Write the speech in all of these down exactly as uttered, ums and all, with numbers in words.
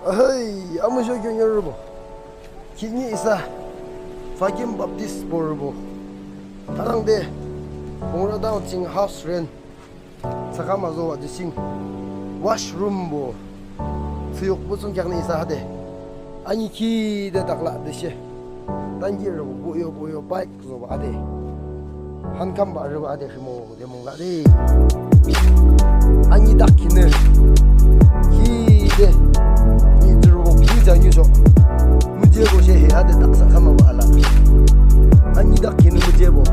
Ahoi, amuzho keoniorübo. Khihni isa Fakim Baptist borübo. Arangde Pungro town ching house rent thsakhama zoa de ching washroombo thsüyukpü thsungkheaknü isa hade anikhide takla de she. Tankihrübo buyo buyo bike zoba ade. Hankambah arübah ade rhimo de mungla de. Ani dak kinü. Hide. Ni zürubo ki jang yusho. Mujebo she he ade taksa kama ba ala. Ani dak kinü mujebo.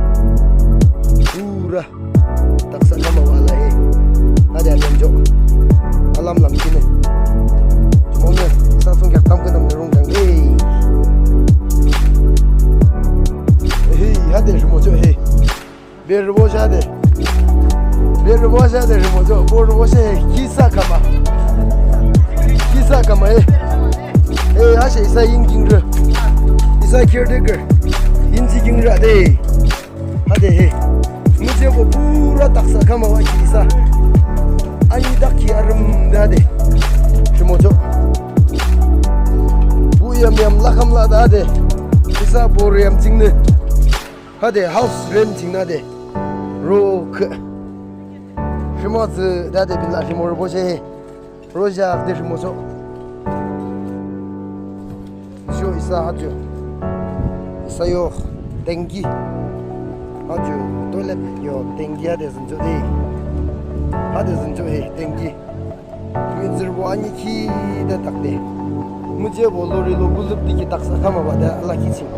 Pura. Taksa kama ba ala he. Ade alam jo. Alam lam kinü. Jumonü. Sa thsungkheak tamkhüntamnü rungkheak. Hey. Hey, hade rhimo jo he. Berübo shade. Berübo shade rhimo jo. Borübo she he. Kisa kama. Kisa kama he. Hey, ashe isa yinkingrü. Isa caretaker. Yinsi kingrü de. Hade he. Mujebo pura taksa kama wa ki isa. Ani dak ki arüm de hade. Rhimo jo. Bu yam yam lakam la de hade. Isa borüyam chingnü. Hade house rent chingnü hade. Ro khe. Rhimo tsü de hade binla rhimo rübo she he. Roja de rhimo jo. Sho isa hajo. Isa yo tanki. Hajo toilet yo tanki hade zünjo de. Hade zünjo he tanki. Mizirbo anikhide takde. Mujebo lori lo gulüp diki taksa kama ba de ala kiching.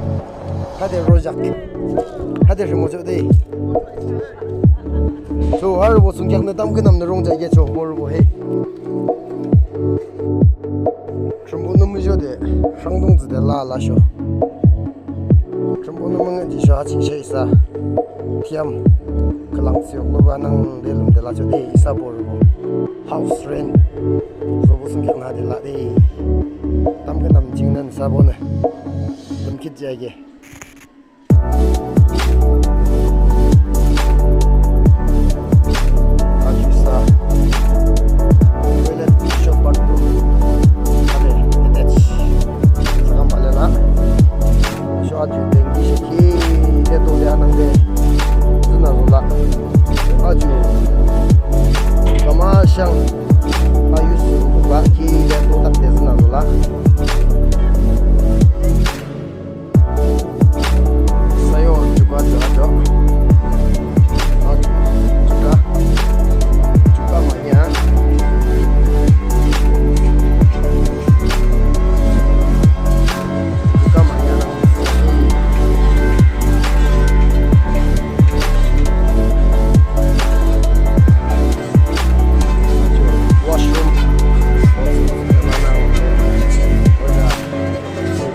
Hade rojak. Hade rhimo jo de. So, harübo thsungkheaknü tamkhüntamnü rungja ye cho, borübo he. Thrünpuhnü muzhode, rhangdung tsüde la la sho. Thrünpuhnü müngühjisho ha ching she isa. Thiyam, khülang thsüyuklo ba nangde lümde la cho de isa borübo. House rent. Sobo thsungkheaknü hade la de. Tamkhüntamnü chingnü isa bonü. Lümkhitjihake. Achu isa. Toilet, sho bathroom. Ade, attach. Sakam pale la. Sho achu tanki shiki. Deto de anangde. Zuna zula. Achu. Kama shang. Ayu su bukla ki deto takde zuna zula. Sayo, chuka, chuka, chuka. Ah, chuka. Chuka manya. Chuka manya. Washroom.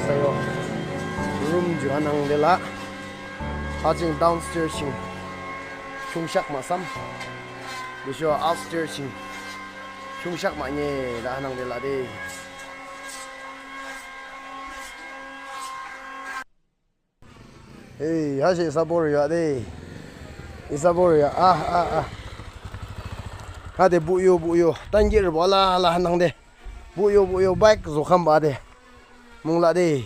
Sayo. Room ju anang de la. Ha ching downstairs ching khiungshak mahsam. Tüsho upstairs ching khiungshak mahne la hanangde la de. Hey, ha she isa borü ya de. Isa borü ya. Ah, ah, ah. Hade buyo, buyo. Tanki rübo la, la hanangde. Buyo, buyo, bike zo khamba de. Mungla de.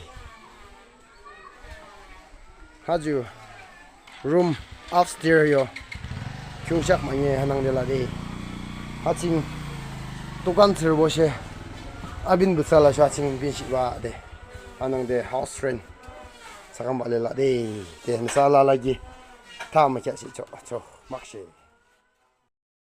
Haju room upstairs yo. Khiungshak mahne hanangde la de. Ha ching dukan thsürübo she. Abin busa la sho ha ching binshihbah de. Hanangde house rent. Sakam pale la de. De nüsa la la ki. Tha mükheahshihcho. Cho. Makshe.